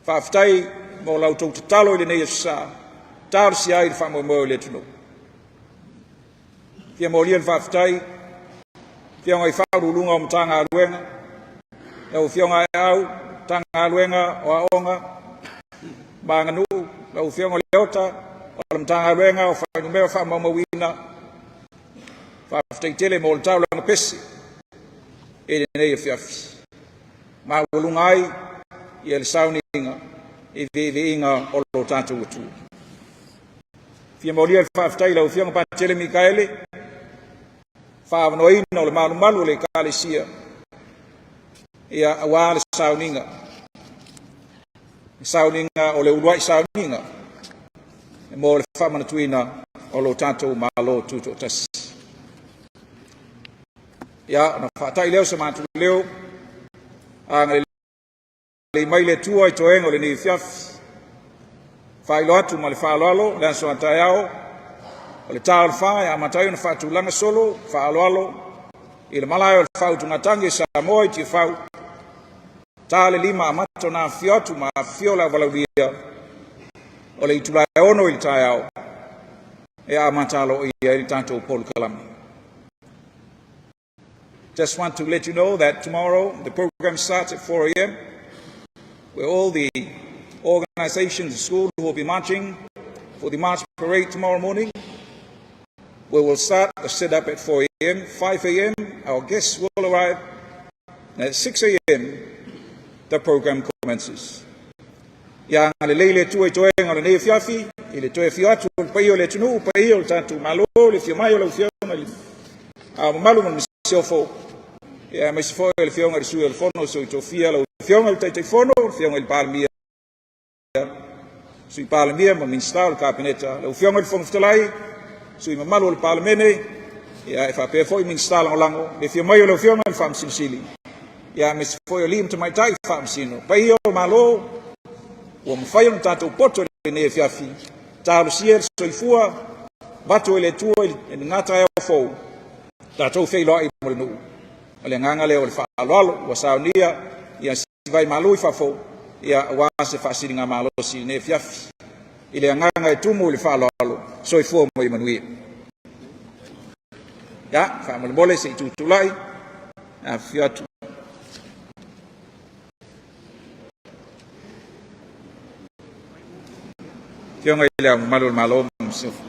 faafetai mo la outou tatalo i lenei aso sa, talosia ai le faamoemoe o le atunuu. Fia molia le faafetai, Afioga i Faauluuluga o Matagaluega, lau Afioga Aeau, Matagaluega o Aoga ma Aganuu, lau Afioga Leota o le Matagaluega o Fuainumera Faamaumauina, faafetai tele mo le taulaga pese i lenei afiafi. Maualuga ai ia le sauniga i viiviiga o lo tatou Atua. Fia molia le faafetai i lau Afioga Patele Mikaele, faaavanoaina o le malumalu o le Ekalesia, ia aua le sauniga, le sauniga o le uluai sauniga mo le faamanatuina o lo tatou Malo Tutoatasi. Ia, ona faatai lea o se matou leo, agalelei mai le Atua i toega o lenei afiafi. Faailoa atu ma le faaaloalo le aso a taeao, o le ta o le fa e amata ai ona faatulaga solo faaaloalo i le malae o le faautugatagi i Samoa i Tiafau, ta le lima amata ona afifio atu ma afifio le auvalaulia o le itula e 6 i le taeao e amata aloaia ai le tatou polokalame. Just want to let you know that tomorrow the program starts at 4 a.m. where all the organizations and schools will be marching for the march parade tomorrow morning. We will start the setup at 4 a.m. 5 a.m. our guests will arrive. And at 6 a.m. the program commences. Ia agalelei le Atua i toega o lenei afiafi, i le toe afio atu o le paia o le atunuu, paia o le tatou Malo, le afio mai o lau Afioga i le Ao Mamalu ma le Masiofo, ia aemaise foi o le Afioga i le Sui o le Fono, Sui Tofia, lau Afioga i le Taitaifono, le Afioga i le Palemia, Sui Palemia ma Minisita o le Kapeneta, lau Afioga i le Fofoga Fetalai, sui mamalu o le Palemene, ia e faapea foi Minisita Lagolago, le afio mai o lau Afioga i le Faamasino Sili, ia aemaise foi o alii ma tamaitai faamasino, paia o Malo ua mafai ona tatou poto i lenei afiafi, talosia le soifua, avatu e le Atua i lena taeao fou, tatou feiloai mo le nuu. O le agaga lea o le faaaloalo ua saunia ia Sivai Malu i fafo, ia aua se faasiligamalosi i lenei afiafi. I le agaga e tumu i le faaaloalo, soifua ma ia manuia. Ia, faamolemole se i tutulai, afifio atu. Afioga i le Ao Mamalu o le Malo ma le Masiofo.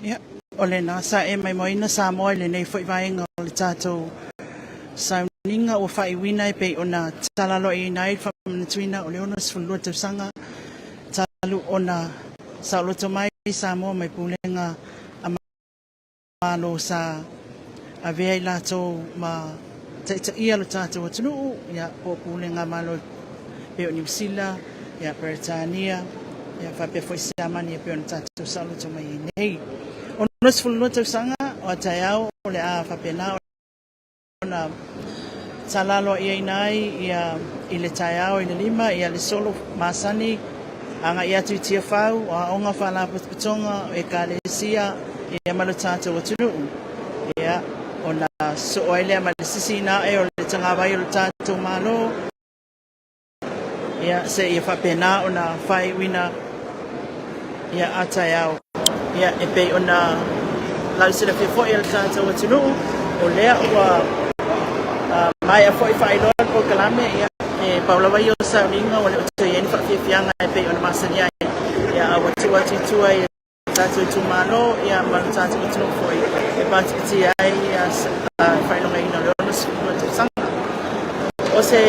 Ia, o lena sa e maimoaina Samoa i lenei foi vaega o le tatou sauniga ua faaiuina e pei ona talaloaina ai le faamanatuina o le 62 tausaga talu ona saoloto mai Samoa mai pulega a Malo sa avea i latou ma taitaia lo tatou atunuu, ia, po o pulega Malo pei o Niu Sila, ia, Peretania, ia, faapea foi Siamani e pei ona tatou saoloto mai ai nei. 62 tausaga o a taeao o le a faapena ona talaloaiaina ai ia i le taeao i le lima ia le solo masani agai atu i Tiafau, o aoga faalapotopotoga, o ekalesia ia ma lo tatou atunuu. Ia, ona soo ai lea ma le sisiina ae o le tagavai o le tatou Malo, Ia, seia faapena ona faaiuina ia a taeao. Ia, e pei ona lausilafia foi e le tatou atunuu, o lea ua maea foi faailoa le polokalame, ia, e pau lava ia o sauniga ua le o toe i ai ni faafiafiaga e pei ona masani ai. Ia, a ua tuu atu i tua i tatou itumalo ia ma le tatou atunuu foi e patipatia ai ia le faailogaina o le 62 tausaga. O se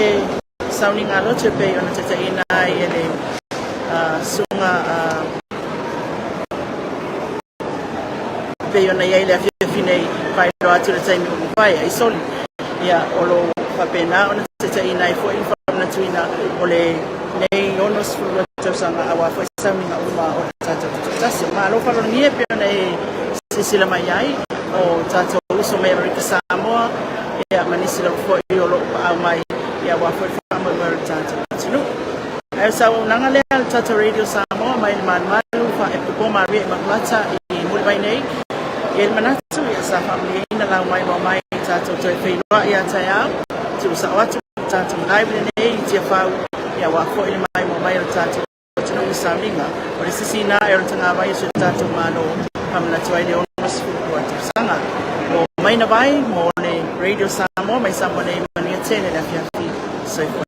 sauniga loto e pei ona taitaiina ai e le susuga pei ona i ai le afiafi nei faailoa atu le taimi ua mavae ai soli. Ia, o lo o faapena ona taitaiina ai foi le faamanatuina o lenei 62 tausaga aua foi sauniga uma o le tatou Tutoatasi. Malo faalologia e pei ona e silasila mai ai o tatou uso mai Amerika Samoa ia ma nisi lava foi o lo o paau mai ia aua foi le faamoemoe o le tatou atunuu. Ae o se auaunaga lea a le tatou Radio Samoa mai le malumalu faaepopo Maria Imakulata i Mulivai nei. E i ai le manatu ia sa faamalieina lau maimoa mai i tatou toe feiloai a taeao. Tuusao atu. tatou live lenei i Tiafau, ia aua foi le maimoa mai o le tatou atunuu i sauniga o le sisiina ae o le tagavai o si o tatou Malo faamanatu ai le 62 tausaga. Mo Maina Vai, mo le Radio Samoa mai Samoa nei, manuia tele le afiafi. Soifua.